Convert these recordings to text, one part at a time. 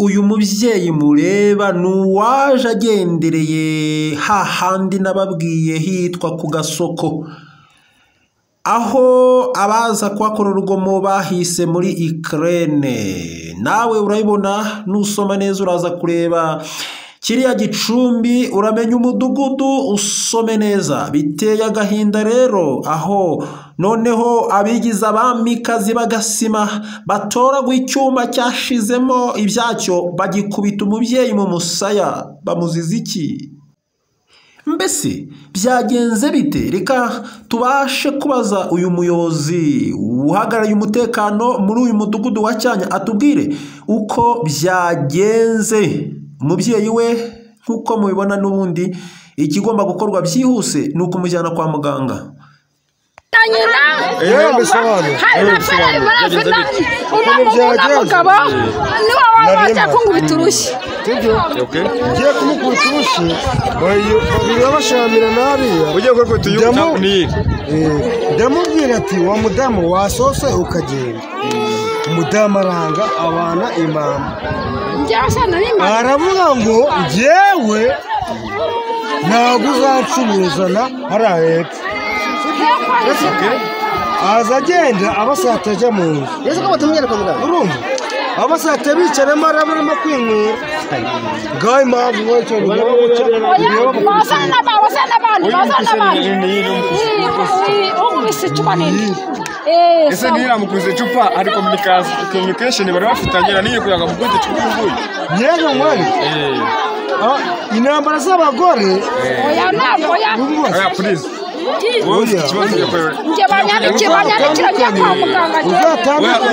Uyu mubyeyi mureba ni uwaje agendereye hahandi nababwiye hitwa ku gasoko, aho abaza kuhakora urugomo bahise muri Ukraine. Nawe urabibona nusoma neza uraza kureba kiriya gicumbi, uramenya umudugudu usome neza. Biteye agahinda rero aho noneho abigize abamikazi bagasima batoragwa icyuma cyashizemo ibyacyo bagikubita umubyeyi mu musaya, bamuziza iki? Mbese byagenze bite? Reka tubashe kubaza uyu muyobozi uhagarariye umutekano muri uyu mudugudu wa Cyanya atubwire uko byagenze. Umubyeyi we nk'uko mubibona n'ubundi ikigomba gukorwa byihuse ni ukumujyana kwa muganga. Ngiye kumukubita urushyi birabashamira nariya, ndamubwira ati wa mudamu wasose ukagenda. Umudamu aranga abana imama, aravuga ngo njyewe ntabwo uzancuruzana hariya hepfo. Aza agenda abasata ajya mu nzu, urumva abasata bicaramo arimo kwinywera. Ngaho impamvu ese ntiramukubise icupa ari communication bari bafitanye niyo kugira ngo amukubite icupa uyu yego mwari intambara z'abagore. Oya please,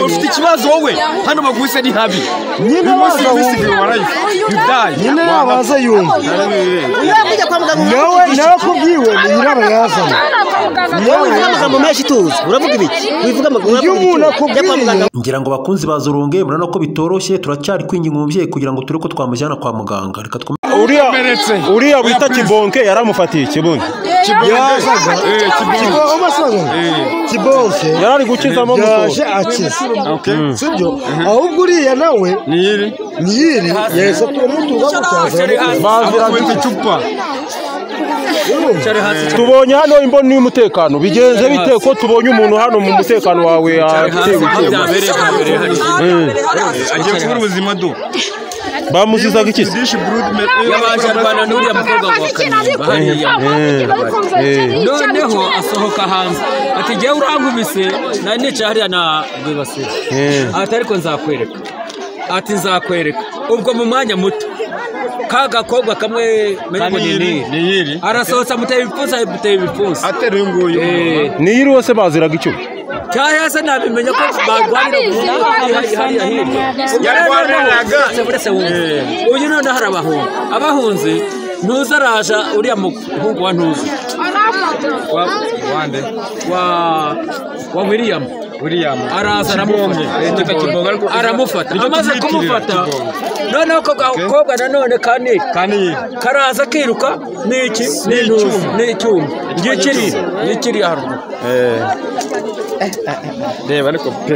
ufite ikibazo wowe hano baguse ni habi nyine baza yumva nawe nawe kubwiwe ni nyirabayazana. Amagambo menshi tuzi uravuga ibiki wivuga amagambo iyo umuntu akubwiye. Ngira ngo bakunzi bazurunge murabona ko bitoroshye, turacyari kwinginga umubyeyi kugira ngo tureko twamujyana kwa muganga. Reka uriya wita Kibonke yaramufatiye ikibuno Kibonke yarari gukizamo yaje akize, sibyo? Ahubwo uriya nawe niyiri yahise tumutuza icupa. Tubonye hano imboni y'umutekano, bigenze bite ko tubonye umuntu hano mu mutekano wawe atewe agiye kubura ubuzima do? Bamuzizaga iki? Yabanje arwana n'uriya mukobwa wa Kanimba hariya, noneho asohoka hanze ati jyewe urankubise nari nicaye hariya na Rwibasira, ati ariko nzakwereka, ati nzakwereka. Ubwo mu mwanya muto ka gakobwa kamwe niyiri arasohotse amuteye ibipfunsi, amuteye ibipfunsi atera uyu nguyu niyiri wose baziraga icyo cyangwa se nabimenya ko barwanira hariya hirya yarwaniraga. Uyu noneho arabahunga, abahunze ntuza araja uriya muhungu wa ntuza wa William araza aramufata, amaze kumufata noneho ko gakobwa nanone kandi karaza kiruka n'iki n'icyuma ngikiri haruguru. Reba ariko pe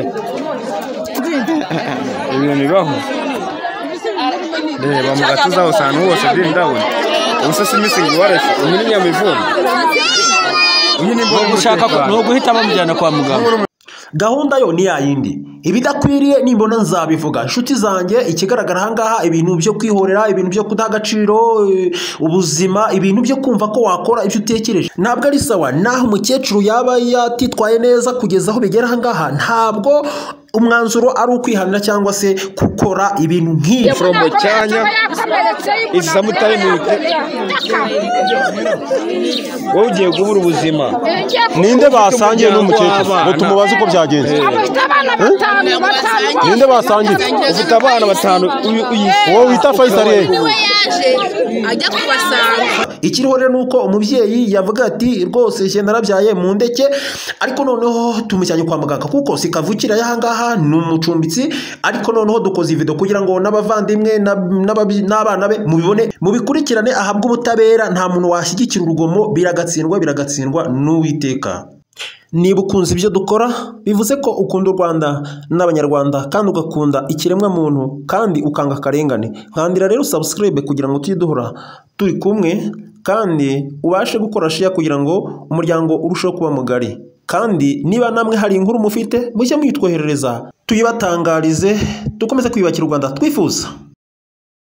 ibintu bibaho, reba mu gatuza hose ahantu hose ndabona ubusa si missing waref uyu ni nyamivumbi, uyu ni ni uguhita bamujyana kwa muganga. Gahunda yo ni yayindi, ibidakwiriye nimbona nzabivuga. Inshuti zanjye, ikigaragara ahangaha ibintu byo kwihorera, ibintu byo kudaha agaciro ubuzima, ibintu byo kumva ko wakora ibyo utekereje ntabwo ari sawa. Naho umukecuru yaba yatitwaye neza kugeza aho bigera ahangaha, ntabwo umwanzuro ari ukwihanira cyangwa se gukora ibintu nk'ibi. From Cyanya is sometime wowe ugiye guhura ubuzima. Ninde basangiye n'umukecuru ngo tumubaze uko byagenze? Ninde basangiye? Ufite abana batanu wowe wita Faisal niwe yaje ajya kubasanga. Ikiriho rero nuko umubyeyi yavuga ati rwose jye narabyaye mu ndeke, ariko noneho tumujyanye kwa muganga kuko sikavukira y'ahangaha ni umucumbitsi. Ariko noneho dukoze video kugira ngo n'abavandimwe n'abana be mubibone mubikurikirane, ahabwe ubutabera. Nta muntu washyigikira urugomo, biragatsindwa biragatsindwa n'Uwiteka. Niba ukunze ibyo dukora, bivuze ko ukunda u Rwanda n'Abanyarwanda, kandi ugakunda ikiremwamuntu, kandi ukanga akarengane. Nkandira rero subscribe kugira ngo tujye duhora turi kumwe, kandi ubashe gukora share kugira ngo umuryango urusheho kuba mugari. Kandi niba namwe hari inkuru mufite, mujye muyitwoherereza tuyibatangarize, dukomeze kwiyubakira u Rwanda twifuza.